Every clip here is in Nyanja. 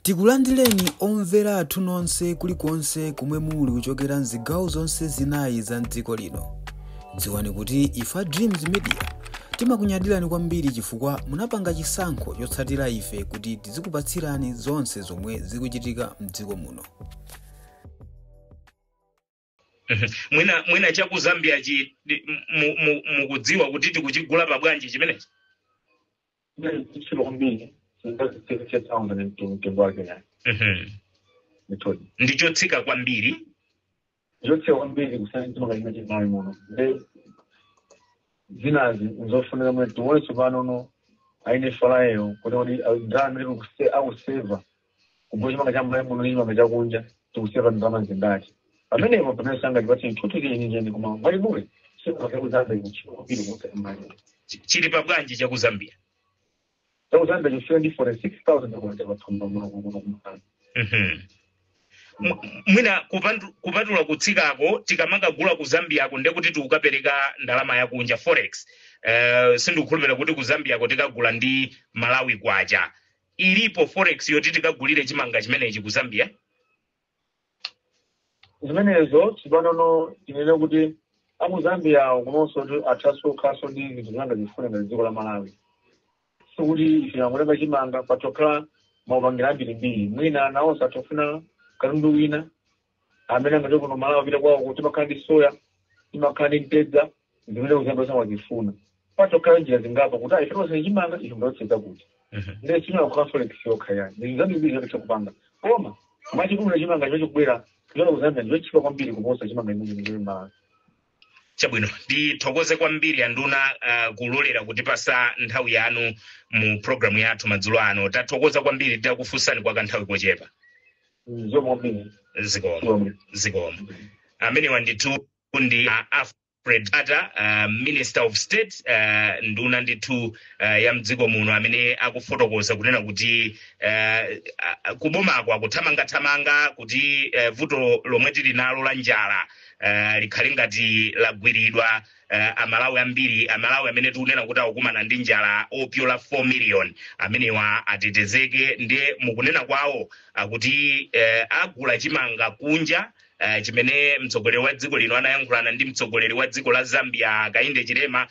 Tikulandireni omvera athu nonse kulikonse kumwe muli kuchokera mzigawo zonse zinayi za mdziko lino. Dziwani kuti ife Dreams Media timakunyadirani kwambiri chifukwa munapanga chisankho chotsatira ife kuti tizikupatsirani zonse zomwe zikuchitika mdziko muno. Mwina chaku Zambia chi mukudziwa kuti tikuchigula pa bwanji chimenechi? Chilo kwambiri, 60,000 mtengo wake yani. Methodi. Ndichotsika kwambiri. Ndichotsika kwambiri kusiyana chimanga chimene chili Malawi muno. Nde zinazi nzofunika mwe tione tsopano no aine falayo kuti ndalama imene akuseva kugula chimanga cha Malawi muno ndi chimanga chakunja, tikuseva ndalama zingati pamenepo, pamene sangatipatse nthunthu chenicheni, koma mwachidule chimanga chaku Zambia chikuchipa kwambiri kuposa Malawi. Chili pa bwanji chaku Zambia? Chaku Zambia chifika ndi 46,000 kwacha pathumba muno kuno kumalawi. Mwina kupatula kutsikako, tikamakagula ku Zambiako ndekuti tikukapereka ndalama yakunja, forex. Sindikukhulupirira kuti ku Zambiako tikagula ndi Malawi kwacha. Ilipo forex yoti tikagulire chimanga chimenechi ku Zambia? Zimenezo tsopanono tinene kuti aku Zambia kunonso kuti athaso khaso ndi zinthu zimanga zifune ngati dziko la Malawi. Sikuti ife angotenga chimanga, patokhala maupangira ambirimbiri. Mwina nawonso atafuna katundu wina amene angati kuno Malawi pita kwawo kuti timakhala ndi soya, timakhala ndi mtedza, zimene ku Zambia samazifuna. Patokhala njira zingapo kuti ife tonse chimanga ife mndaotseza kuti ndiye chimanga forex yokha yani ndi zambiri zimene kupanga, koma mwachidule chimanga chimene chikubwera kuchoka ku Zambia ndichochipa kwambiri kuposa chimanga chimene chili Malawi. Chabwino, ndithokoze kwambiri anduna kulolera kutipasa nthawi yanu mu programu yathu madzulo ano. Tathokoza kwambiri titakufunsani kwa kanthawi kochepa. Zikomo kwambiri. Zikomo, zikomo. Amenewa ndithu ndi Alfred Bata, Minister of State, nduna ndithu ya mdziko muno, amene akufotokoza kunena kuti kubomako akuthamangathamanga kuti vuto lomwe tili nalo la njala likhale ngati lagwiridwa. Amalawi ambiri, Amalawi amene tikunena kuti akukumana ndi njala opyola 4 million amenewa atetezeke. Ndiye mukunena kwawo akuti agula chimanga kunja, chimene mtsogoleri wa dziko lino anayankhulana ndi mtsogoleri wa dziko la Zambia, Hakainde Hichilema,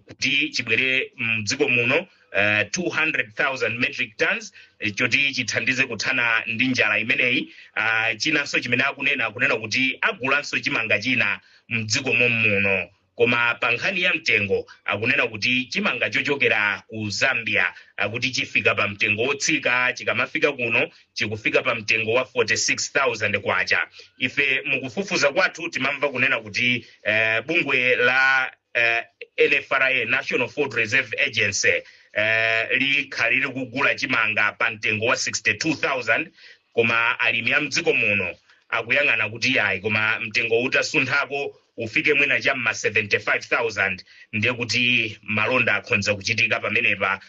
kuti chibwere mdziko muno, 200,000 metric tons, choti chithandize kuthana ndi njala imeneyi. Chinanso chimene akunena kuti agulanso chimanga china mdziko muno. Koma pa nkhani ya mtengo akunena kuti chimanga chochokera ku Zambia akuti chifika pa mtengo wotsika, chikamafika kuno chikufika pa mtengo wa 46,000 kwacha. Ife mukufufuza kwathu timamva kunena kuti bungwe la NFRA, National Food Reserve Agency, likhalire kugula chimanga pa mtengo wa 62,000, koma alimi a mdziko muno akuyang'ana kuti yayi, koma mtengo utasunthako ufike mwina cha ma 75,000, ndiye kuti malonda akhonza kuchitika pamenepa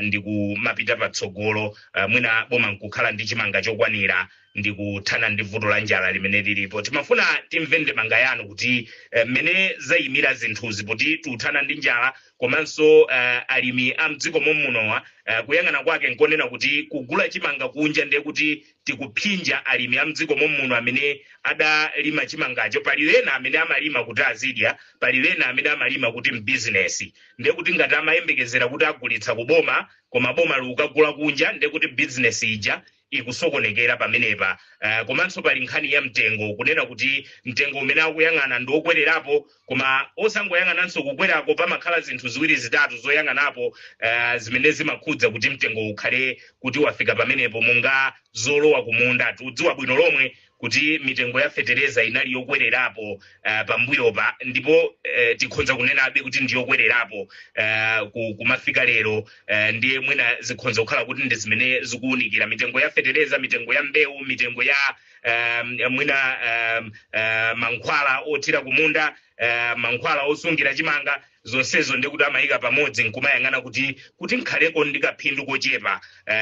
ndi kumapita patsogolo, mwina boma nkukhala ndi chimanga chokwanira ndi kuthana ndi vuto la njala limene lilipo. Timafuna timve ndemanga yanu kuti mmene zayimira zinthuzi poti tikuthana ndi njala, komanso alimi a mdziko momunowa kuyang'ana kwake nkonena kuti kugula chimanga kunja ndiye kuti tikuphinja alimi a mdziko momuno amene adalima chimangacho. Pali ena amene amalima kuti azidya, pali ena amene amalima kuti mbizinesi. Ndiye kuti ngati amayembekezera kuti agulitsa kuboma, koma boma likukagula kunja, ndiye kuti bizinesi ija ikusokonekera pamenepa. Komanso pali nkhani ya mtengo, kunena kuti mtengo umene akuyang'ana ndi wokwererapo, koma osangoyang'ananso kukwerako, pamakhala zinthu ziwiri zitatu zoyang'anapo zimene zimakhudza kuti mtengo ukhale kuti wafika pamenepo, monga zolowa kumunda. Tikudziwa bwino lomwe kuti mitengo ya fetereza inali yokwererapo pambuyopa, ndipo tikhonza kunenabe kuti ndi yokwererapo kumafika lero. Ndiye mwina zikhonza kukhala kuti ndi zimene zikuwunikira mitengo ya fetereza, mitengo ya mbewu, mitengo ya mwina mankhwala othira kumunda, mankhwala osungira chimanga, zonsezo ndi kuti amayika pamodzi nkumayang'ana kuti nkhaleko ndi kaphindu kochepa,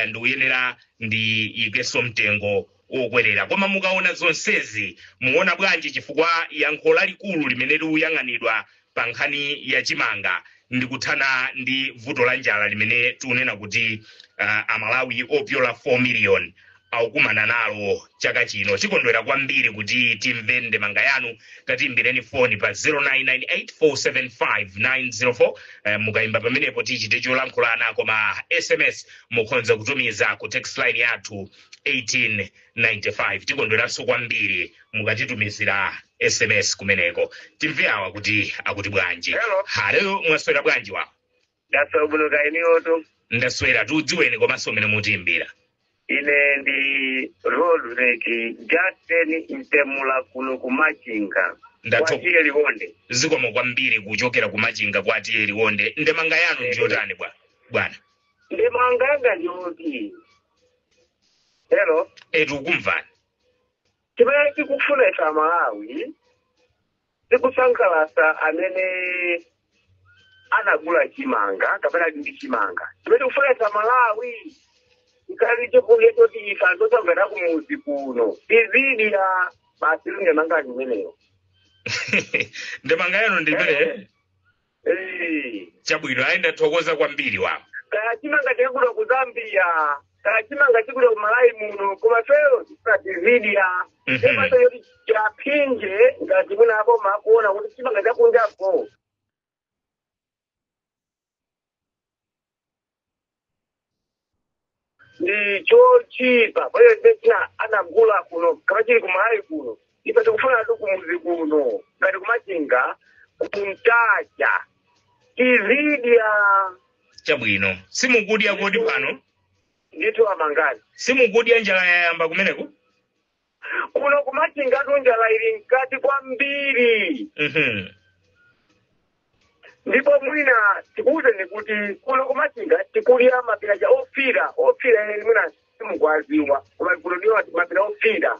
ndikuyenera ndiyikenso mtengo wokwerera. Koma mukaona zonsezi muona bwanji? Chifukwa yankho lalikulu limene likuyang'anidwa pa nkhani ya chimanga ndi kuthana ndi vuto la njala limene tikunena kuti Amalawi opyola 4 million akukumana nalo chaka chino. Chikondwera kwambiri kuti timve ndemanga yanu. Tatiimbireni foni pa 0998475904. Mukayimba pamenepo tichite cholankhulana, koma SMS mukhoza kutumiza ku text line yathu 1895. Tikondweranso kwambiri mukatitumizira SMS kumeneko. Timve awa kuti akuti bwanji. Hello. Halo, mwaswera bwanji wa? Ndaswera bwino, kaya inuyoto? Ndaswera. Tiudziweni komanso umene mutiimbira. Ine ndi Rodrick Justin Mtemula kuno kumachinga. Kwatiye Liwonde. Zikomo kwambiri kuchokera kumachinga kwatiye Liwonde. Ndemanga yanu ndiyotani bwana? Ndemanga yanga ndiyoti, hello? Tikukumvani. Chimene tikufuna ife Amalawi, tikusangalasa amene anagula chimanga kapena ali ndi chimanga. Chimene tikufuna ife Amalawi ikali chokudya choti ife anthu osamvera kumuzi kuno tizidya basi. Ndemanga imeneyo. Ndemanga yanu ndi imene? Eh. Chabwino, ayi, ndathokoza kwambiri wawo. Kaya chimanga chikagulwa ku Zambia, kaya chimanga chikugulwa ku Malawi muno, koma fero tifuna tizidya. Emaso yoti chaphinje ngati munapo makuona kuti chimanga chakunjako ndi chochipa, palibe chimene china anagula kuno kama chili ku Malawi kuno. Ife tikufuna tu kumuzi kuno ngati kumachinga kumtacha tizidya. Chabwino, simukudya kodi pano? Ndithu amangani. Simukudya? Njala yayamba kumeneko? Kuno kumachinga tu njala ili mkati kwambiri. Ndipo mwina tikuwuzeni kuti kuno kumachinga tikulya mapira ja ofira ofira ene, mwina simukwaziwa, koma kuno ndiwo mapira ofira.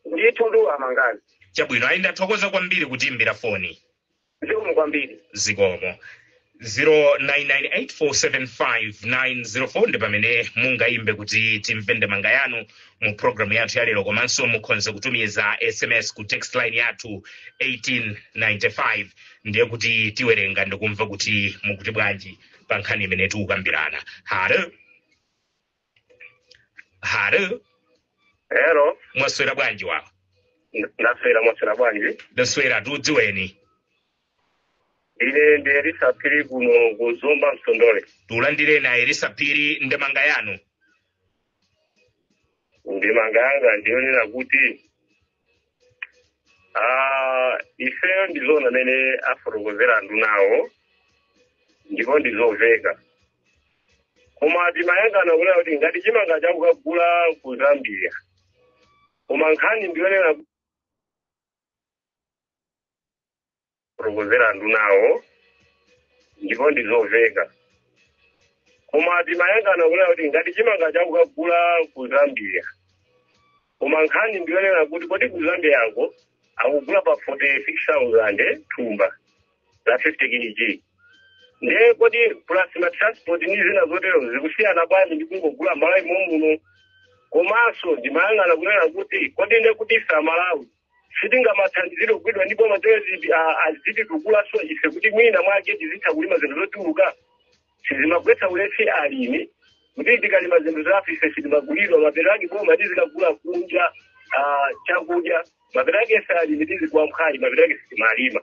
Ndithu ndu amangazi. Chabwino, ayi, ndathokoza kwambiri kutiimbira foni. Zikomo kwambiri. Zikomo. 0998475904 ndi pamene mungayimbe kuti timve ndemanga yanu mu programu yathu ya lero, komanso mukhoza kutumiza SMS ku text line yathu 1895. Ndiye kuti tiwerenga ndikumva kuti mukuti bwanji pa nkhani imene tikukambirana. Halo, halo? Hello. Mwaswera bwanji wawa? Ndaswera, mwaswera bwanji? Ndaswera, tiudziweni. Ine ndi Elisa Phiri kuno kuzomba Msondole. Tulandireni a Elisa Phiri, ndemanga yanu. Ndemanga yanga ndiyonena kuti ifeyo ndizona amene afotokozera andunawo ndipo ndizoveka, koma timayangana kunena kuti ngati chimanga chakukagula ku Zambia, koma nkhani ndiyonena fotokozera andunawo ndipo ndizoveka, koma timayangana kunena kuti ngati chimanga chakukagula ku Zambia, koma nkhani ndiyonena kuti kodi ku Zambia yako akugula pa 46,000 thumba la 50 kg, ndiye kodi plus ma transport ndi zina zotero zikusiyana bwanji ndi kungogula Malawi momuno? Komanso ndimayang'ana kunena kuti kodi nde kuti ife Amalawi sitingamathandizire kugwidwa ndi boma zoti azititukulaso ife kuti mwina mwake tizitha kulima zinthu zochuluka, sizimagwetsa ulesi alimi kuti tikalima zinthu zathu ife sitimagulidwa, mapeto ake boma tizikagula kunja chakudya, mapeto ake ife alimi tizigwa mphwayi, mapeto ake sitimalima.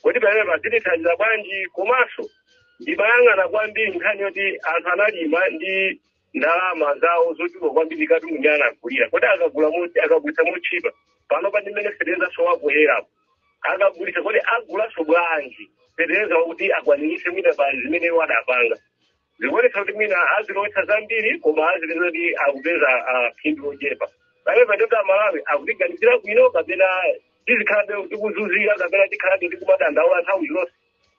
Kodi pamene pazitithandiza bwanji? Komanso ndimayang'ana kwambiri nkhani yoti anthu analima ndi ndalama zawo zochuluka kwambiri, katundu ndi anagulira, kodi akagula akagulitsa mochipa pano pa ndimene fetereza wakwerapo, akagulitsa kodi agulaso bwanji fetereza wakuti akwaniritse mwina pa zimene iwo adapanga? Zikuonetsa kuti mwina azilowetsa zambiri koma azipeza kuti akupeza phindu lochepa. Pamene patoti Amalawi akutiganizira bwino kapena tizikhalabe tikuzunzika, kapena tikhalabe tikumadandaula nthawi zonse,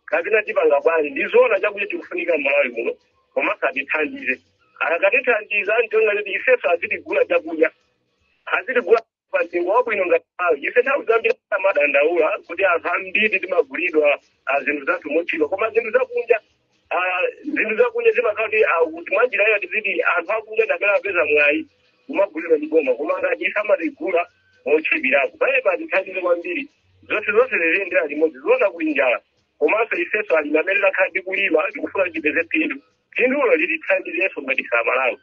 kapena tipanga bwanji? Ndizoona chakudya chikufunika m'Malawi muno, komanso atithandize. Akatithandiza ntionga kuti ifeso azitigula chakudya, azitigula pa mtengo wabwino ngati Malawi. Ife nthawi zambiri amadandaula kuti anthu ambiri timagulidwa zinthu zathu mochipa, koma zinthu zakunja zimakhala kuti kuti mwanjira iyo tiziti anthu akunja ndamene apeza mwayi kumagulidwa ndi boma, koma ngati ife amatigula mochipirako. Pamene patithandize kwambiri, zonse zonse ziziyendera limodzi. Zoona kuli njala, komanso ifeso alimi amene takhala tikulima tikufuna tipeze phindu. Phindulo litithandizenso ngati ife Amalawi,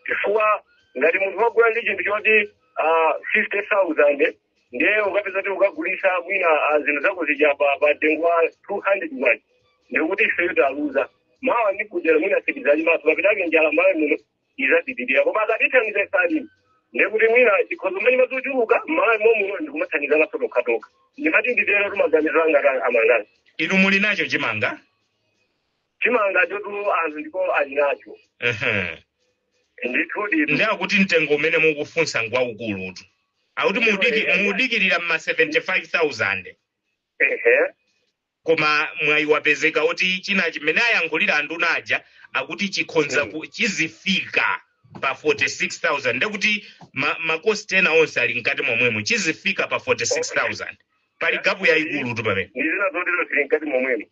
chifukwa ngati munthu wagula ndi chinthu choti 50,000, ndiye ukapeza kuti ukagulisa mwina zinthu zako zija pa mtengo wa 200 kwacha, ndikuti ifeyo taluza. Mawa ndikudera mwina sitizalimaso, mapitake njala Malawi muno izapitirira. Koma akatithandiza ife alimi, ndikuti mwina chikhozo mene mazochuluka Malawi momuno, ndikumathandizanaso tokhatokha. Ndimati nditero tumaganizo anga, Amangazi. Inu muli nacho chimanga? Chimanga chotu anthu ndipo ali nacho. Ndithudi. Ndi akuti mtengo umene mukufunsa ngwaukulutu, akuti mudikirira mma 75,000. Koma mwayi wapezeka kuti china chimene ayankhulira anduna aja, akuti chikhonza chizifika pa 46,000, ndekuti ma cost ena onse ali mkati momwemo, chizifika pa 46,000. Pali gap yayikulu tu pamene. Ndi zina zotero zili mkati momwemo.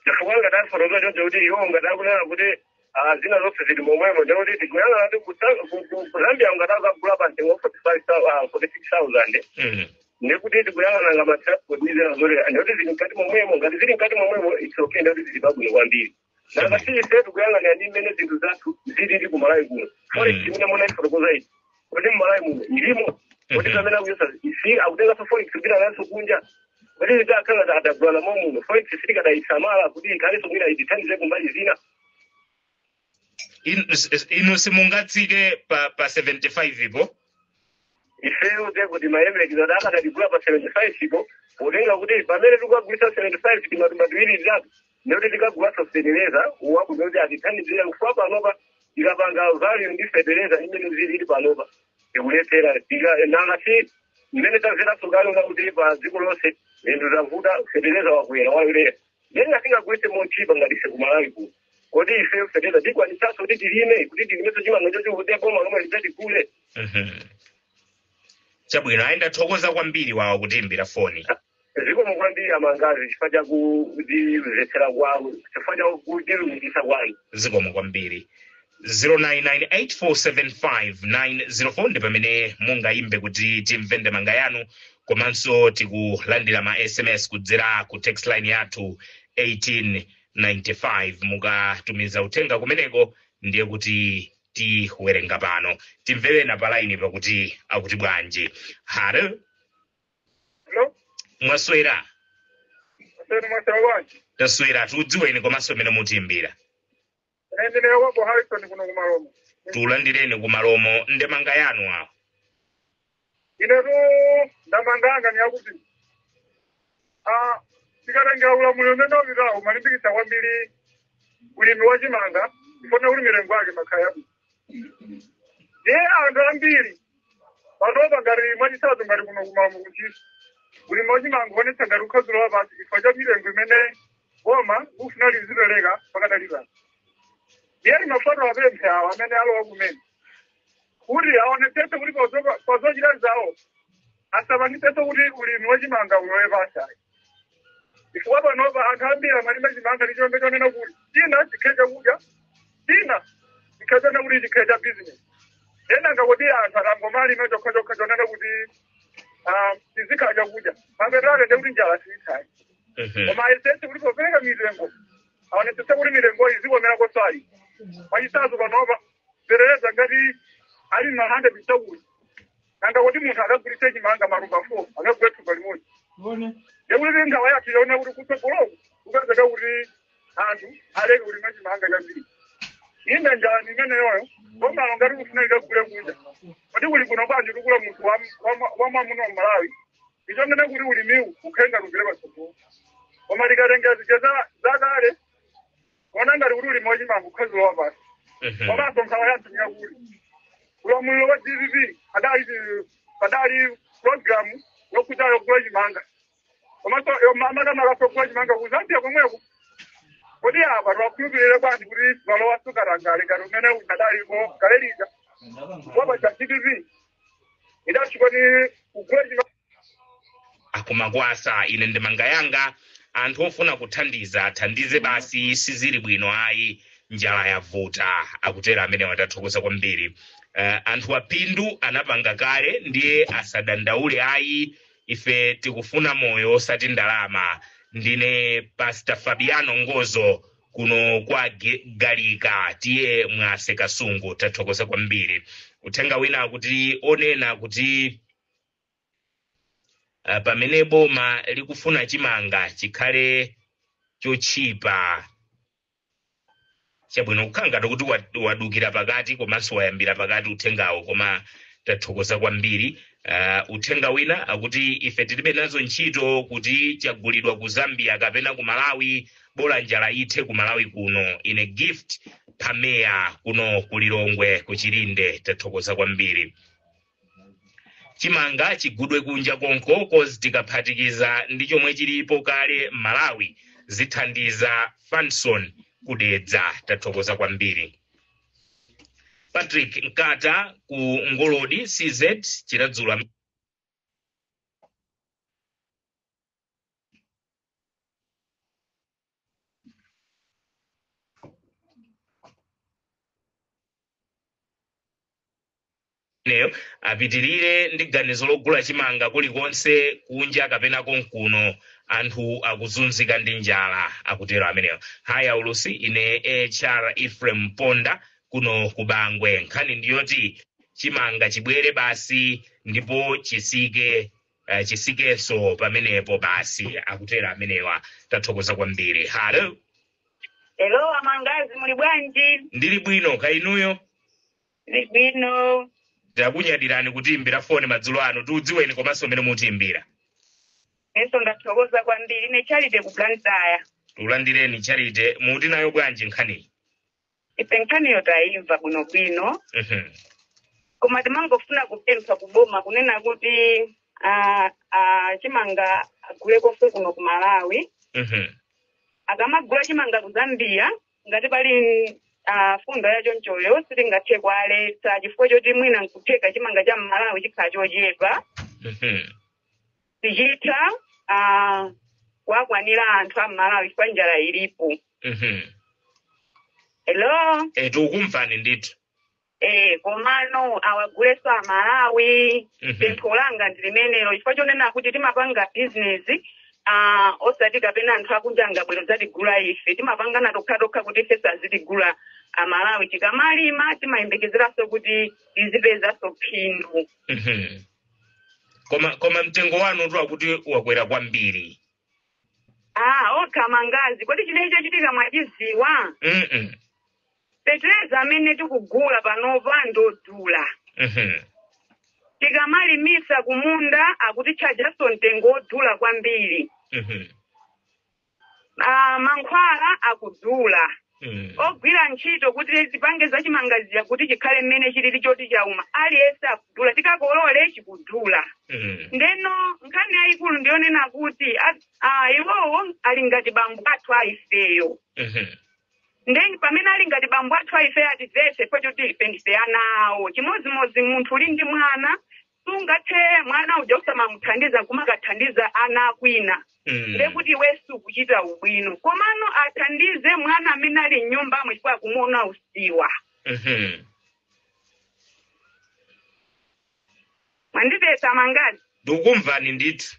Chifukwa ngati afotokoza choncho kuti iwo ngati akunena kuti zina zonse zili momwemo, ndekuti tikuyang'ana kuti ku Zambia ngati akagula pa mtengo wa 46,000, ndekuti tikuyang'ana nga matransport ndi zina zotero, ndekuti zili mkati momwemo. Ngati zili mkati momwemo, it's okay, ndekuti zili pabwino kwambiri. Nanga si ife tikuyang'anira ndi mmene zinthu zathu zilili ku Malawi kuno? Forex imene munaifotokoza iji, kuti mmalawi muno ilimo kuti pamene akuyosa isi akutenganso forex kupita naso kunja, kuti zitakhala atagulana momuno, forex sitikadayisamala kuti ikhalenso mwina itithandize kumbali zina? Inu simungatsike pa 75 ipo? Ifeyo tekuti mayembekezo kuti akadatigula pa 75 ipo, potenga kuti pamene tikukagulisa 75 timatumba tiwiri titatu, ndekuti tikagulaso fetereza wabwino kuti atithandizire, kufuwa panopa tikapanga value ndi fetereza imene zilili panopa tikulephera. Nanga si mmene tamveranso kale kuti pa dziko lonse zinthu zavuta, fetereza wakwera waulera, then atingagulise mochipa ngati ife kumalawi kuno, kodi ife fetereza tikwanisanso kuti tilime, kuti tilimenso chimanga chochuluka, boma lomwe lidzatigule? Chabwino, ayi, ndathokoza kwambiri wawo kutiimbira foni. Zikomo kwambiri, Amangazi, chifukwa chakutimvetsera kwanu, chifukwa chakutilumikisa kwanu. Zikomo kwambiri. 0998475904 ndi pamene mungayimbe kuti timve ndemanga yanu, komanso tikulandira ma SMS kudzera ku text line yathu 1895. Mukatumiza uthenga kumeneko, ndiye kuti tiwerenga pano. Timverena pa line pakuti akuti bwanji. Hello? Hello? Mwaswera? Asante, mwaswera bwanji? Taswera. Tiudziweni komanso mmene mutiimbira. Ine ndine Yakobo Harrison kuno kumalomo. Tulandireni kumalomo, ndemanga yanu awo. Inetu ndemanganga ni yakuti tikatengera ulamuliro umene wapitawo, umalimbikitsa kwambiri ulimi wa chimanga, ifuna kuti mitengo yake makhala yabwino. Ndiye anthu ambiri panopa, ngati mwachitsanzo ngati kuno kumalomo kuchiso, ulimi wa chimanga uonetsa ngati ukhazula pansi chifukwa cha mitengo imene boma ufuna lizipereka pakadali pano. Ndiye timafoto apemphe awo amene alowa kumene kuti aonetsetse kuti pazochita zawo asapangitsenso kuti ulimi wachimanga ulowe pansi, chifukwa panopa anthu ambiri amalima chimanga ndi chonga chonena kuti china chikhale chakudya, china chikhale chonena kuti chikhale cha business. Ena ngakuti anthu atangomalima chokha chokha chonena kuti chizikhala chakudya, mapeto ake ndekuti njala siyithayi. Koma ayesetse kuti popereka mitengo aonetsetse kuti mitengo izikomera kosali. Mwachitsanzo panopa fetereza ngati ali ma 100 chakuti, nanga kuti munthu akagulitse chimanga matumba 4, akagule thumba limodzi, ndekuti nkhawa yathu yaona kuti kutsogoloku kupezeka kuti anthu aleke kulima chimanga chambiri. Inde, njala ni imeneyoyo. Komalo ngati kufuna likagule kunja, kodi kuli kuno bwanji tikula munthu wamwamuna Mmalawi, ichongena kuti ulimiwu ukhale ngati upite patsogolo. Koma tikatengera zija zakale, ona ngati kuti ulimi wachimanga ukhazilowa pasi. Komanso nkhawa yathu niyakuti ulamuliro wa DPP adali padali program yokuti yogula chimanga, komanso makamaka sogula chimanga ku Zambia komweko. Kodi apa tiwakhulupirire bwanji kuti malowa sukatangale ngati umene unadaliko kale lija? Wapa cha DPP idachikwa ni kugula chimanga. Akumakwasa, ine ndemanga yanga, anthu ofuna kuthandiza athandize basi, sizili bwino ayi, njala yavuta, akutera amene watathokoza kwambiri. Anthu apindu anapanga kale, ndiye asadandaule ayi, ife tikufuna moyo osati ndalama. Ndine Pastor Fabiano Ngozo. Kuno kwa Galika, tiye Mwase Kasungu, tathokoza kwambiri. Uthenga wina akuti onena kuti pamene boma likufuna chimanga chikhale chotchipa, chabwino, kukhala ngati kuti wadukira pakati komanso wayambira pakati uthengawo, koma tathokoza kwambiri. Uthenga wina akuti ife tilibe nazo ntchito kuti chagulidwa ku Zambia kapena ku Malawi, bola njala ithe ku Malawi kuno. Ine Gift Pameya kuno ku Lilongwe ku Chilinde, tathokoza kwambiri. Chimanga chigudwe kunja konko, 'cause tikaphatikiza ndi chomwe chilipo kale Malawi zithandiza. Fanson Kudedza, tathokoza kwambiri. Patrick Nkata ku Ngolodi CZ Chiradzulu ameneyo apitirire ndi ganizo logula chimanga kulikonse kunja kapena konkuno, anthu akuzunzika ndi njala, akutero ameneyo. Haya ulusi, ine HR Ephraim Ponda kuno ku Bangwe. Nkhani ndiyoti chimanga chibwere basi ndipo chisike, chisikenso pamenepo basi, akutero amenewa. Tathokoza kwambiri. Halo. Hello, amangazi, muli bwanji? Ndili bwino, kainuyo? Ndili bwino. Takunyadirani kutiimbira foni madzulo ano. Tiudziweni komanso mmene mutiimbira. Enso ndathokoza kwambiri. Ine Charity ku Blantyre. Tulandireni, Charity. Muti nayo bwanji nkhaniyi? Ife nkhaniyo tayimva bwinobwino. Koma timangofuna kupempha kuboma kunena kuti chimanga agulekonso kuno ku Malawi. Akamagula chimanga ku Zambia, ngati pali fundo ya chonchoyo, sitingathe kualetsa chifukwa choti mwina nkutheka chimanga cha Mmalawi chikhala chochepa. Tichitha kuwakwanira anthu a Mmalawi chifukwa njala ilipo. Hello? E, tikukumvani ndithu. Komano awaguleso Amalawi. Pempho langa ndi limenelo chifukwa chonena kuti timapanga bizinesi, osati kapena anthu akunja angabwero zatigula ife. Timapangana tokhatokha kuti ife sazitigula Amalawi. Tikamalima timayembekezeranso kuti tizipezanso phindu. Koma mtengo wanu tu akuti wakwera kwambiri. Okha mangazi, kodi chinechi chachitika mwachiziwa? Mm. Fetereza amene tikugula panopa ndodula. Tikamalimisa kumunda akutitchajaso mtengo wodula kwambiri. Mankhwala akudula. Ogwira ntchito kuti tipange zachimangaziya kuti chikhale mmene chilili choti chauma, aliyense akudula, tikakolole chikudula. Ndeno nkhani yayikulu ndiyonena kuti iwowo ali ngati bambo athu aifeyo. Then pamene ali ngati bambo athu aifeyo, atimvetse chifukwa choti ife ndife ana awo. Chimodzimodzi munthu uli ndi mwana, sungathe mwana uja usamamuthandiza kumakathandiza ana akwina. Ndekuti iwe sukuchita ubwino. Komano athandize mwana amene ali mnyumbamo chifukwa akumuona usiwa. Mwandipeza, mangazi? Ndikukumvani ndithu.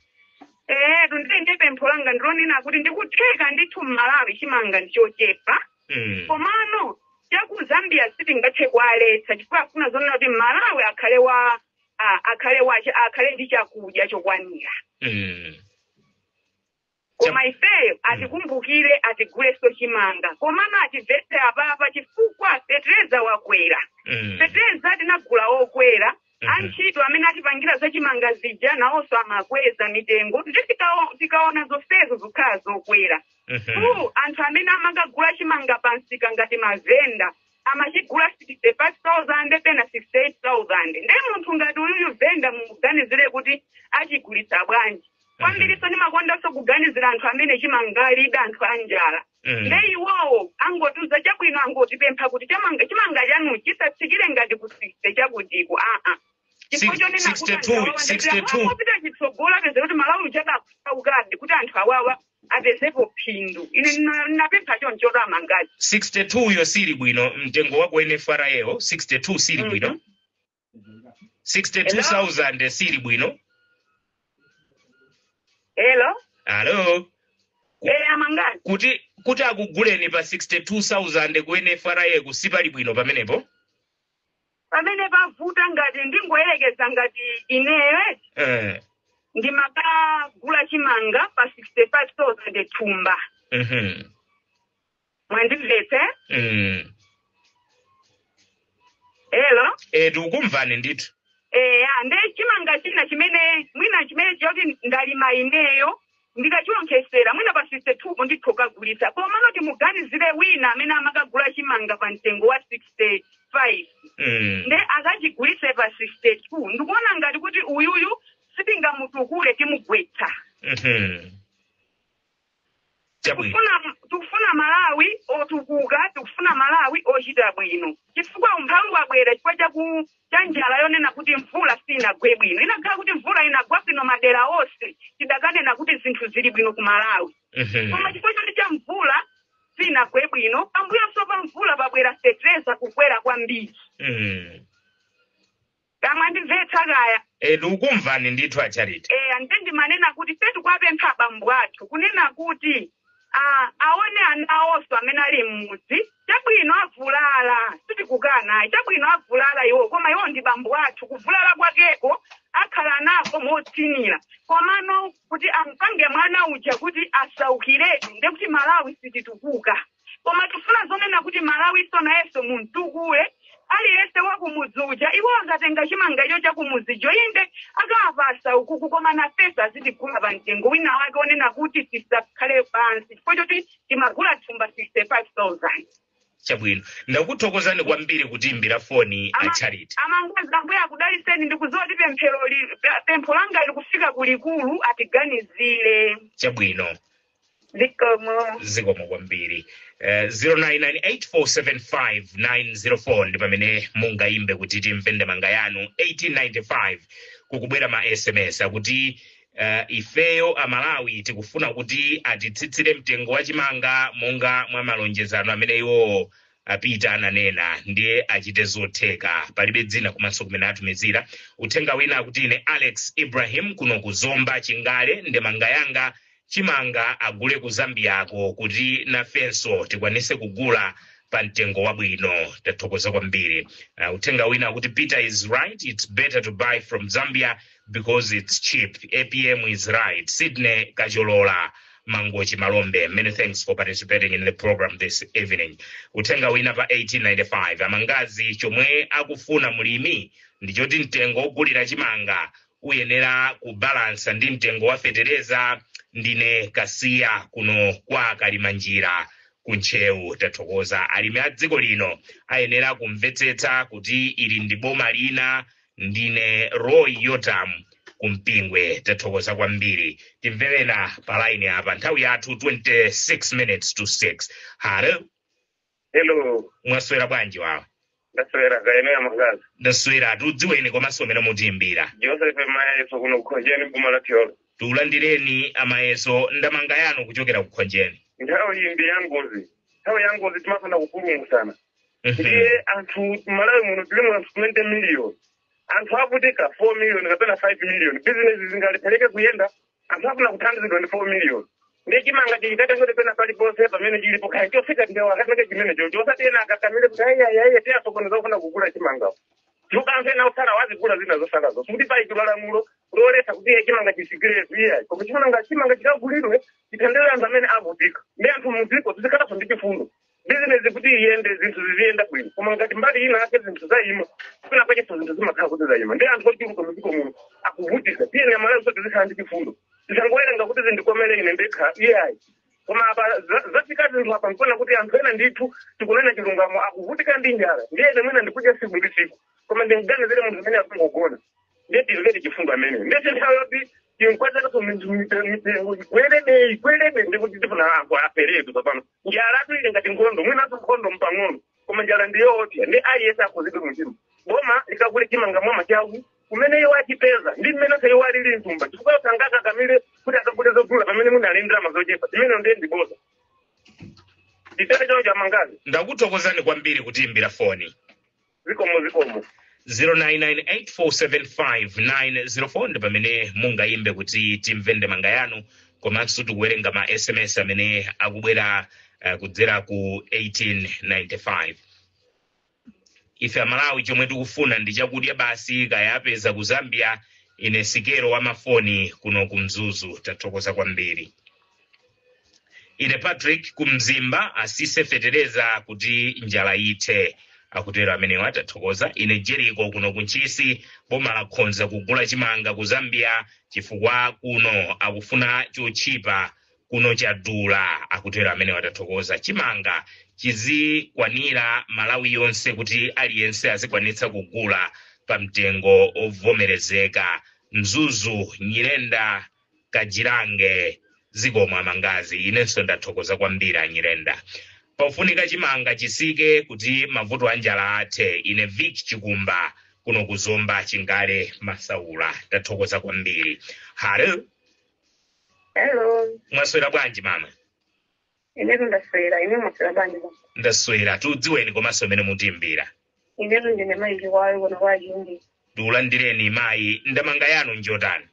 Tundende pempho langa ndilonena kuti ndikutheka ndithu Mmalawi chimanga ndichochepa. Komano chaku Zambia sitingathe kualetsa chifukwa afuna zonena kuti Mmalawi akhale wa akhale wa akhale ndi chakudya chokwanira. Koma ifeyo atikumbukire, atiguleso chimanga. Komano atimvetse apapa chifukwa fetereza wakwera. Fetereza tinagula okwera. Antchito amene atipangira zachimanga zija nawonso amakweza mitengo. Ndi tikaona zonsezo zikhala zokwera. Anthu amene amakagula chimanga pansika ngati mavenda amachigula 65,000 pena 68,000. Nde munthu ngati uyuyu venda, mumuganizire kuti achigulitsa bwanji? Kwambiriso ndimakondanso kuganizira anthu amene chimanga alibe, anthu anjala. Nde iwowo angotiuza chabwino, angotipempha kuti chimanga chanu chisatsikire ngati ku 60 chakutiko, aa, chifukwa chonena kuti 62, 62. Apita chitsogolo apeze kuti Malawi uchadakusaukabe kuti anthu awawa apezepo phindu. Ine ndinapempha choncho amangazi. 62 yo sili bwino, mtengo wako NFRA 62 sili bwino, 62,000 sili bwino. Hello? Alo. Amangazi. Kuti akuguleni pa 62,000 ku NFRA kusipali bwino pamenepo? Pamene pavuta, ngati ndingoyerekeza, ngati ineyo ndimakagula chimanga pa 65,000 thumba. Mwandimvetse? Mm. Hello? Tikukumvani ndithu. Eya, nde chimanga china chimene mwina chimene choti ndalima ineyo, ndikachionkhesera mwina pa 62 po ndithu kagulitsa. Koma noti muganizire wina amene amakagula chimanga pa mtengo wa 65, nde akachigulitse pa 62, ndikuona ngati kuti uyuyu sitingamutukule, timugwetsa. Chabwino. Tikufuna Malawi otukuka, tikufuna Malawi ochita bwino, chifukwa umphawi wabwera chifukwa cha njala yonena kuti mvula sinagwe bwino. Inakhala kuti mvula inagwa bwino madera onse, tidakanena kuti zinthu zili bwino ku Malawi. Koma chifukwa choti cha mvula sinagwe bwino, pambuyonso pa mvula pabwera fetereza kukwera kwambiri. Kamwandimvetsa kaya? Tikukumvani ndithu, a Charity. Ande ndimanena kuti tikwapempha abambo athu kunena kuti aone ana awonso amene ali m'mudzi. Chabwino avulala, sitikukana, chabwino avulala iwo, koma iwo ndi bambo athu. Kuvulala kwakeko akhala nako motsinira, komano kuti ampange mwana uja kuti asaukiretu, ndiye kuti Malawi sititukuka. Koma tifuna zonena kuti Malawi nayenso muntukule aliyense wakumudzi uja. Iwo akatenga chimanga icho chakumudzicho, inde akapasa ukuku, koma nafenso azitigula pa mtengo wina wake onena kuti tisakhale pansi chifukwa choti timagula thumba 65,000. Chabwino, ndakuthokozani kwambiri kutiimbira foni, a Charity. Amangazi, Ambuye akudaliseni. Ndikudziwa kuti pempho langa likufika kulikulu, atiganizire. Chabwino. Zikomo. Zikomo kwambiri. 0998475904 ndi pamene mungayimbe kuti timve ndemanga yanu. 1895 kukubwera ma SMS akuti ifeyo Amalawi tikufuna kuti atitsitsire mtengo wa chimanga monga mwa malonjezano amene iwo apita ananena, ndiye achite zotheka. Palibe dzina komanso kumene atumizira uthenga. Wina akuti, "Ine Alex Ibrahim kuno kuzomba Chingale, ndemanga yanga, chimanga agule ku Zambiako kuti nafenso tikwanise kugula pa mtengo wabwino. Tathokoza kwambiri. Uthenga wina akuti, "Peter is right, it's better to buy from Zambia because it's cheap. APM is right. Sydney Kacholola, Mangochi Malombe." Many thanks for participating in the program this evening. Uthenga wina pa 1895, "Amangazi, chomwe akufuna mulimi ndichoti mtengo wogulira chimanga uyenera kubalansa ndi mtengo wa fetereza. Ndine Kasiya kuno kwa Kalimanjira kuNtcheu." Tathokoza. "Alimi a dziko lino ayenera kumvetsetsa kuti ili ndi boma lina. Ndine Roy Yotam kuMpingwe." Tathokoza kwambiri. Timverena pa line apa, nthawi yathu 26 minutes to 6. Hello? Hello. Mwaswera bwanji wawa? Ndaswera, kaya inu Amangazi? Ndaswera. Tudziweni komanso umene mutiimbira. Joseph Mayeso, kuno kuKhonjeni, boma la Thyolo. Tiulandireni, Amayeso, ndemanga yanu kuchokera kuKhonjeni. Nthawi iyi ndi yangozi, nthawi yangozi, timafuna kupulumutsana. Ndiye anthu Malawi muno tilimu anthu 20 million, anthu avutika 4 million kapena 5 million. Bizinesi zingalephereke kuyenda? Anthu afuna kuthandizidwa ndi 4 million. Ndiye chimanga chichikatengedwe pena paliponse pamene chilipo, kaya chofika ndewa, akatenge chimenecho, chosati ena akakamire kuti ayiayiayi, tiyasokoneza kufuna kugula chimangawo, chifukwa anthu ena otsala wazigula zina zosalazo. Sikuti payikidwa lamulo loletsa kuti iye chimanga chisikire, iyayi, koma chimanga chikagulidwe, chithandizire anthu amene avutika. Ndi anthu mudziko tizikhalanso ndi chifundo, bizinesi kuti iyende, zinthu ziziyenda bwino. Koma ngati mbali ina ake zinthu zayima, kwina kwachenso zinthu zimakhala kuti zayima, ndi anthu ochuluka mudziko muno akuvutika. Tiyeni Amalawi tizikhala ndi chifundo, tisangowerenga kuti zindikomere ine ndekha, iyayi. Koma apa zafika zinthu apa, nkuona kuti anthu ena ndithu, tikunena chilungamo, akuvutika ndi njala. Ndiye ine mwina ndikudya tsiku ndi tsiku, koma ndinganizire munthu amene akungogona. Ndiye timvere chifundo amene. Ndiye nthawi yoti tinkwezekaso mitengo ikwerebe, ikwerebe, ndikuti tifuna anthu aferetu. Tsopano njalatu ili ngati nkhondo, mwinaso nkhondo mpang'ono, koma njala ndiyoopsa. Ndi aliyense akhuzidwe mumtima. Boma likagule chimanga mwa changu kumene iwo achipeza ndi mmenenso iwo alili mtumba, chifukwa sangakakamire kuti akagule zogula pamene mwina ali ndalama zochepa. Zimene ndiye ndiboza. Nditere choncho, Amangazi. Ndakuthokozani kwambiri kutiimbira foni. Zikomo, zikomo. 0998475904 ndi pamene mungayimbe kuti timve ndemanga yanu. Komanso tikuwerenga ma SMS amene akubwera kudzera ku 1895. Ife Amalawi chomwe tikufuna ndi chakudya basi, kayapeza ku Zambia. Ine Sikero wa mafoni kuno ku Mzuzu, tathokoza kwambiri. Ine Patrick ku Mzimba, asise fetereza kuti njala ithe, akutero amenewa, tathokoza. Ine Jericho kuno ku Ntchisi, boma lakhonza kugula chimanga ku Zambia chifukwa kuno akufuna chotchipa, kuno chadula, akutero amenewa, tathokoza. Chimanga chizikwanira Malawi yonse kuti aliyense azikwanitsa kugula pa mtengo ovomerezeka. Mzuzu, Nyirenda Kajirange, zikomo amangazi. Inenso ndathokoza kwambiri Anyirenda. Pofunika chimanga chisike kuti mavuto a njala athe. Ine Vic Chikumba kuno kuzomba Chingale Masaula, tathokoza kwambiri. Hello. Hello. Mwaswera bwanji, mama? Inetu ndaswera, ine mwaswera bwanji? Ndaswera. Tudziweni komanso mene mutimbira. Inetu ndine mayi Chiwayo kuno kwa Chindi. Tiulandireni mayi, ndemanga yanu njotani?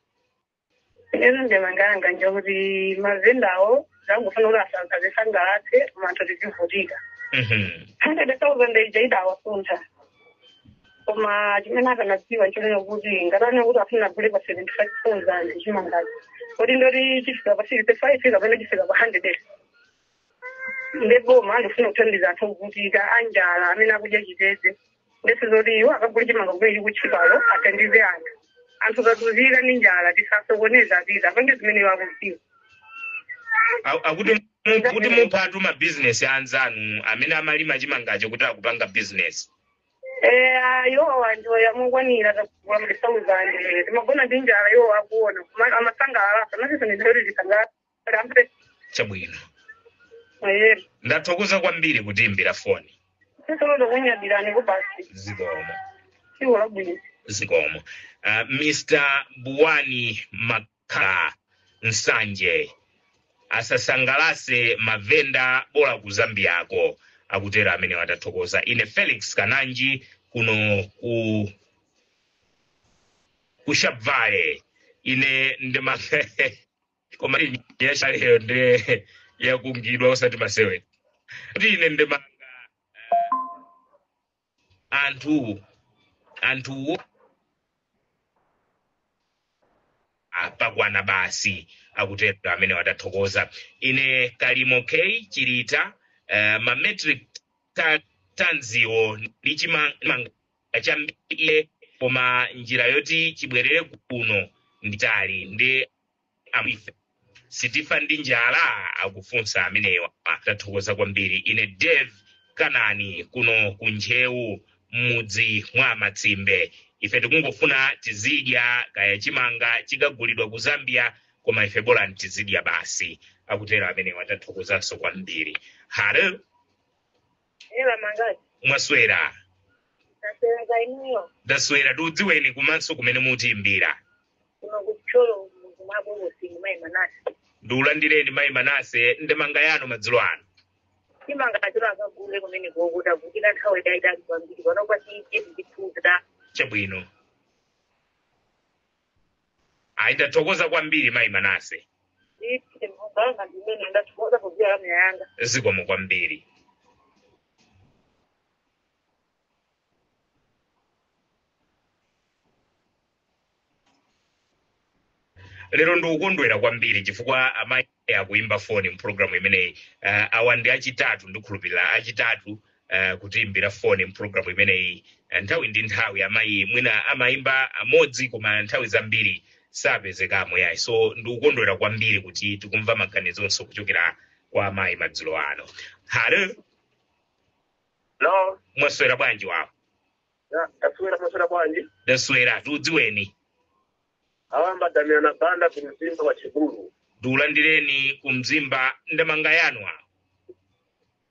Inetu ndemanga yanga njokuti mavendawo zangofuna kuti azisangalatse, koma anthu tizivutika. 100,000 ija idawasuntha, koma chimene akanadziwa nchonena kuti ngatane kuti afuna agule pa 75,000 chimangachi, kuti ndoti chifika pa 65 kapena chifika pa 100. Ndipo andifuna kuthandiza anthu okuvutika, anjala, amene akudya chitedze. Ndese zoti iwo akagule chimanga kumene chikutchipalo, athandize anthu. Anthu tatuzika ndi njala, tisasokoneza, apita apange zimene iwo akudziwa. Akuti kuti muphatu mabizinesi anzanu amene amalima chimangacho kuti akupanga bizinesi. Eh, iwo wanjoya mokwanira, takugula ma 1000, timagona ndi njala, iwo akuona amasangalala, nasiso ndizoti tisangalala ampe. Chabwino. Ndathokoza kwambiri kutiimbira foni. Sisoloto kunyadirani kubasi. Zikomo. Siwo labwino. Zikomo. Mr Buwani Makhala Nsanje, asasangalase mavenda, bola ku Zambiako, akutero amene watathokoza. Ine Felix Kananji kuno ku Shabvale. Ine ndima koma yachaleyo ndi yakungidwa, osati masewe. Kuti ine ndimanga anthuwo apakwana basi, akutero amene watathokoza. Ine Kalimo K Chilita, ma metric tanziwo ndi chimanga chambiri, koma njira yoti chibwerere kuno nditali, ndi ife sitifa ndi njala, akufunsa amenewa, tathokoza kwambiri. Ine Dave Kanani kuno ku Ntcheu, m'mudzi mwa Matsimbe. Ife tikungofuna tizidya, kaya chimanga chikagulidwa ku Zambia, koma ife bola tizidya basi, akutero amenewa, tathokozanso kwambiri. Hello. Ela mangazi. Mwaswera? Ndaswera, kainuyo? Ndaswera. Tiudziweni komanso kumene mutiimbira. Kuno kuThyolo, mudzi mwa Mayi Manase. Ndiulandireni mayi Manase, ndemanga yanu madzulo ano. Chimanga chilo akagule kumene kokuta kutika nthawi yayitali kwambiri, panopa tichitiphuta. Chabwino, ayi, ndathokoza kwambiri mayi Manase. Anga ndimene ndathokoza kugwira lamya yanga. Zikomo kwambiri. Lero ndikukondwera kwambiri chifukwa amayi akuimba foni mpulogalamu imeneyi. Awa ndi achitatu, ndikhulupirira achitatu kutiimbira foni mpulogalamu imeneyi. Nthawi ndi nthawi amayi mwina amayimba amodzi, koma nthawi zambiri sapezekamo yayi. So ndikukondwera kwambiri kuti tikumva maganizonso kuchokera kwa amayi madzulo ano. Hello. No. Mwaswera bwanji wawo? Taswera, maswera bwanji? Ndaswera. Tiudziweni. Awamba Damiana Banda kumzimba kwa Chibulu. Ndiulandireni ku Mzimba, ndemanga yanu awo.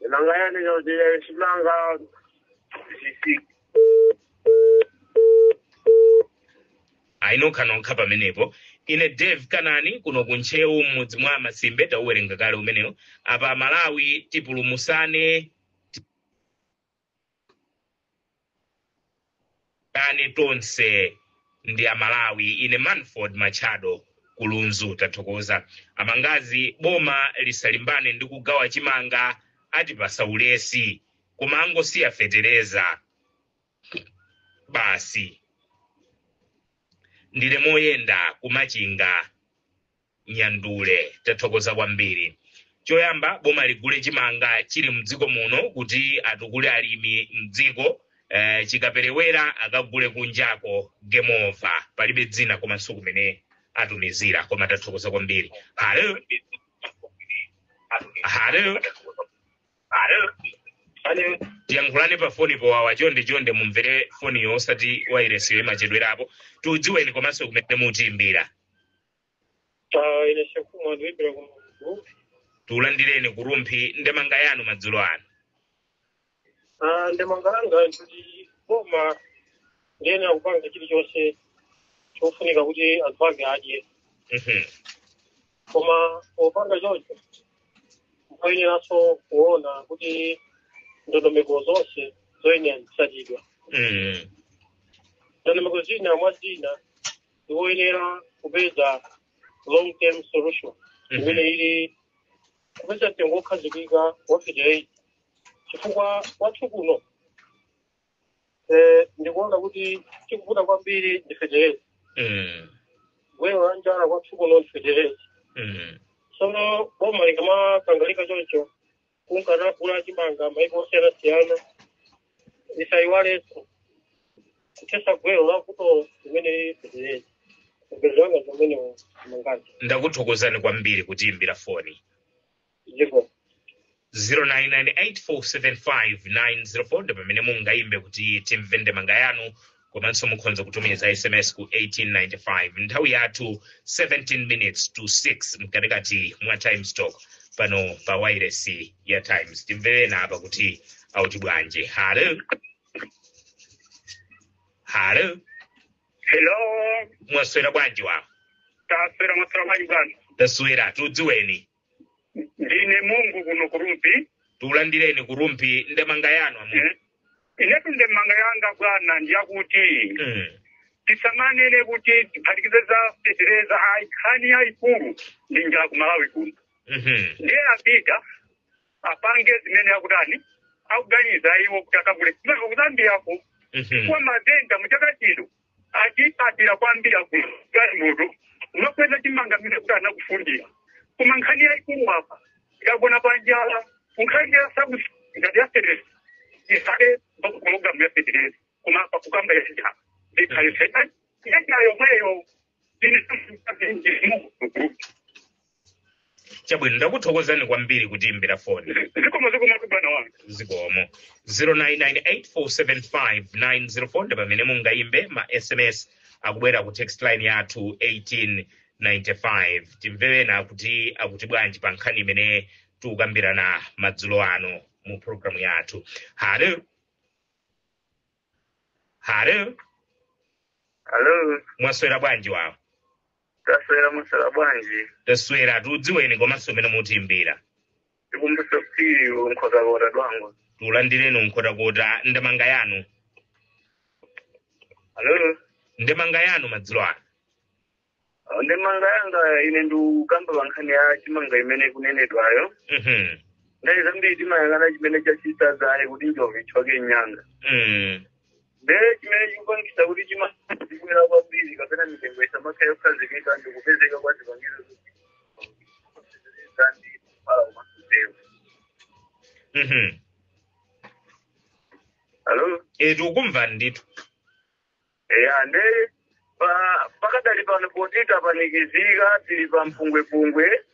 Ndemanga yanu yoti chimanga sisi. Ayi, nokhanokha pamenepo. Ine Dave Kanani kuno ku Ntcheu, m'mudzi mwa Masimbe, tauwerenga kale umenewo. Apa Malawi tipulumusane ane tonse ndi Amalawi. Ine Manford Machado Kulunzu, tathokoza. Amangazi, boma lisalimbane ndi kugawa chimanga, atipasa ulesi, koma angosiya fetereza basi. Ndile moyenda kumachinga Nyandule, tathokoza kwambiri. Choyamba boma ligule chimanga chili mdziko muno kuti atukule alimi mdziko, chikaperewera akagule kunjako. Game over. Palibe dzina komanso kumene atumizira, koma tathokoza kwambiri. Halo, halo. Alo. Tiyankhulane pa foni powawa. Chonde chonde, mumvere foniyo osati wairesiyo, imachedwerapo. Tudziweni komanso kumene mutiimbira. Ine Shekumwa, ndiyimbira ku Tulandireni kuRumphi, ndemanga yanu madzulo ano. Ndemanga yanga ndikuti boma ndiyenera kupanga chilichonse chofunika kuti anthu ake adye, koma popanga choncho mpoyeneranso kuona kuti ndondomeko zonse zoyenera zitsatidwa. Ndondomeko zina mwa zina ndikoyenera kupeza long term solution imene ili kupeza mtengo wokhazikika wa fertilizer, chifukwa kwathu kuno ndikuona kuti chikuvuta kwambiri ndi fertilizer. Gwero la njala kwathu kuno ndi fertilizer. Tsono boma likamakangalika choncho kunkanagula chimanga maiko osiyanasiyana, lisayiwalenso kuthetsa gwero la vuto limene lili fertilizer. Mgezo wanga zimene mangazi. Ndakuthokozani kwambiri kutiimbira foni. Ziko. 0998475904 ndi pamene mungayimbe kuti timve ndemanga yanu, komanso mukhoza kutumiza SMS ku 1895. Nthawi yathu 17 minutes to 6, mkatikati mwa Times Talk pano pa wireless ya Times. Timvereni apa kuti auti bwanji. Halo, halo. Hello. Mwaswera bwanji wawo? Taswera, mwaswera bwanji bwana? Taswera, tudziweni. Ndine Mungu kuno kuRumphi. Tulandireni kuRumphi, ndemanga yanu amu. Inetu ndemanga yanga bwana ndiyakuti tisamanene kuti tiphatikize za fetereza, ayi. Nkhani yayikulu ndi njala kuMalawi kuno. Ndiye apita apange zimene akutani, akuganiza iwo kuti akagule chimanga kuZambiyako, kwa mavenda muchaka chino atipatira kwambiri galimoto umakweza chimanga mmene kuti anakufundira. Koma nkhani yayikulu apa ikagona pa njala. Nkhani ya subsidy ngati ya fetereza isale pulogalamu ya fetereza, koma apa kukamba ya njala ikhale ya njala yomweyo. Ine Chabwino, ndakuthokozani kwambiri kutiimbira foni. Zikomo, zikomo bwana wanga. Zikomo. 0998475904 ndi pamene mungayimbe. Ma SMS akubwera ku text line yathu 1895. Timverena kuti akuti bwanji pa nkhani imene tikukambirana madzulo ano mu programu yathu. Halo, halo. Alo. Mwaswera bwanji wawo? Taswera, mwaswera bwanji? Taswera, tudziweni komanso umene mutiimbira. Tikumbuso Phiri, Nkhotakota Dwango. Tulandireni Nkhotakota, ndemanga yanu. Alo. Ndemanga yanu madzulo ano. Ndemanga yanga ine ndikukamba pa nkhani ya chimanga imene kunenedwayo. Nthawi zambiri timayang'ana chimene chachita zaye kuti njovu ithyoke nyanga. Nde chimene chikupangisa kuti chimanga chikwera kwambiri kapena mitengo isamakhale yokhazikika ndikupezeka kwa zipangizo ndi kupala komanso mbewu. Alo. E, tikukumvani ndithu. Eya, nde pakadali pano poti tapanikizika, tili pa mpungwepungwe,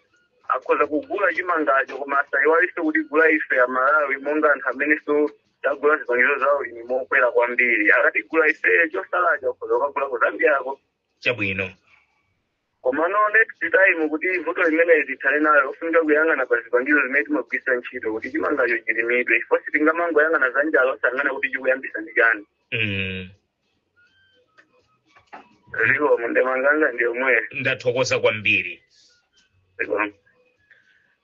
akhoza kugula chimangacho, koma asayiwalinso kuti gula ife Amalawi monga anthu amenenso tagula zipangizo zawo imi mokwera kwambiri. Akatigula ife, chosalacho akhoza kukagula ku Zambiyako. Chabwino. Koma no next time kuti vuto limeneli tithane nayo, ofunika kuyang'ana pa zipangizo zimene timagwiritsa ntchito kuti chimangacho chilimidwe, chifukwa sitingamangoyang'ana za njala osayang'ana kuti chikuyambisa ndi chani. Zikomo, ndemanganga ndi yomweyo. Ndathokoza kwambiri. Zikomo.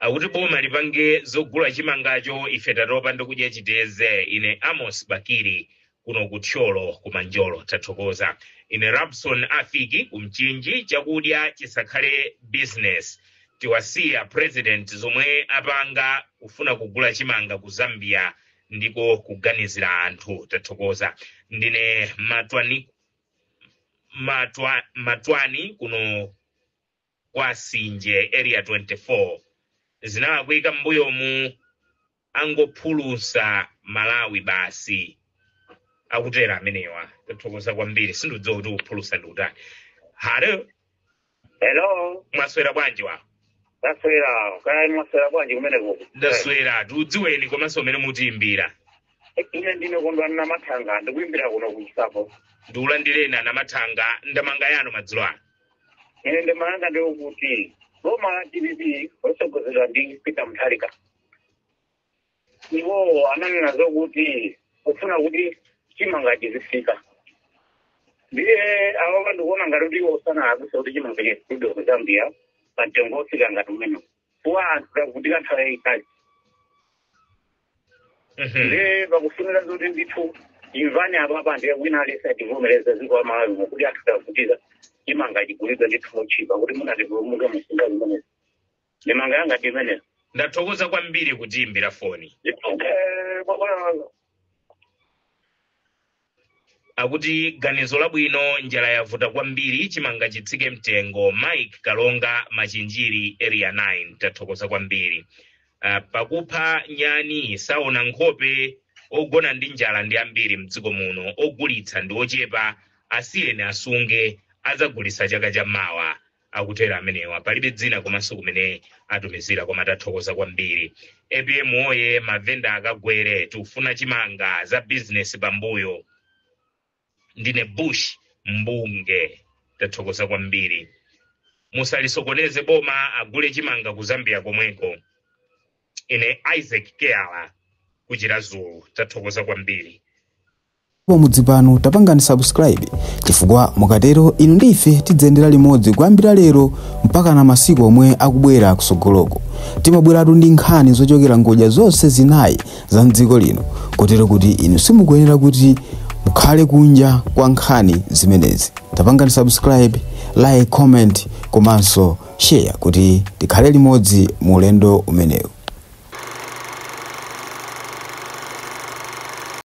Akuti boma lipange zogula chimangacho, ife tatopa ndi kudya chiteze. Ine Amos Bakiri. Kuno kuthyolo kumanjolo, tathokoza. Ine Rabson Afiki kumchinji, chakudya chisakhale business, tiwasiya president zomwe apanga kufuna kugula chimanga ku Zambia ndiko kuganizira anthu. Tathokoza. Ndine Matwani, Matwani kuno kwa Sinje Area 24. Zinalakwika m'mbuyomu, angophulusa Malawi basi, akutera amenewa. Tathokoza kwambiri. Sindidziwa kuti kuphulusa ndi kutani. Hello. Hello. Mwaswera bwanji wa? Ndaswera. Kaya mwaswera bwanji kumeneko? Ndaswera. Tiudziweni komanso umene mutiimbira. Ine ndine Kondwani Namathanga, ndikuimbira kuno kuchisapo. Ndikulandireni Anamathanga, ndemanga yanu madzulo ano. Ine ndemanga ndikuti boma la DPP losogozedwa ndi Peter Mutharika, iwo ananena zokuti kufuna kuti chimanga chizifika, ndiye awa ndikuona ngati kuti iwo sanalakwise kuti chimanga chigulidwe ku Zambia pa mtengo wofika ngati umene kuwa anthu takuvutika nthawi yayitali. Ndiye pakufunira zoti ndithu imvani apapa, ndiye wina aliyense ativomereza dziko la Malawi kuti anthu tavutika, chimanga chigulidwe ndithu mochipa kuti munatipulumuke musinga zimenezi. Ndemanga yanga ndi imeneyo. Ndathokoza kwambiri kutiimbira foni. Bwana. Akuti ganizo labwino, njala yavuta kwambiri, chimanga chitsike mtengo. Mike Kalonga, Machinjiri Area 9, tathokoza kwambiri. Pakupha nyani saona nkhope, ogona ndi njala ndi ambiri mdziko muno, ogulitsa ndi ochepa, asiyeni asunge, adzagulitsa chaka chammawa, akutera amenewa. Palibe dzina komanso kumene atumizira, koma tathokoza kwambiri. APM oye! Mavenda akagwere, tikufuna chimanga, za bizinesi pambuyo. Ndine Bush Mbunge, tathokoza kwambiri. Musalisokoneze boma, agule chimanga ku Zambia komweko. Ine Isaac Keala kuchira Zulu, tathokoza kwambiri. Pamudzi pano tapangani subscribe, chifukwa mukatero inu ndi ife tidzayendera limodzi kuyambira lero mpaka na masiku omwe akubwera kusogoloko. Timabweratu ndi nkhani zochokera ngodya zonse zinayi za mdziko lino, kotero kuti inu simukuyenera kuti mukhale kunja kwa nkhani zimenezi. Tapangani subscribe, like, comment komanso share kuti tikhale limodzi mu ulendo umenewu.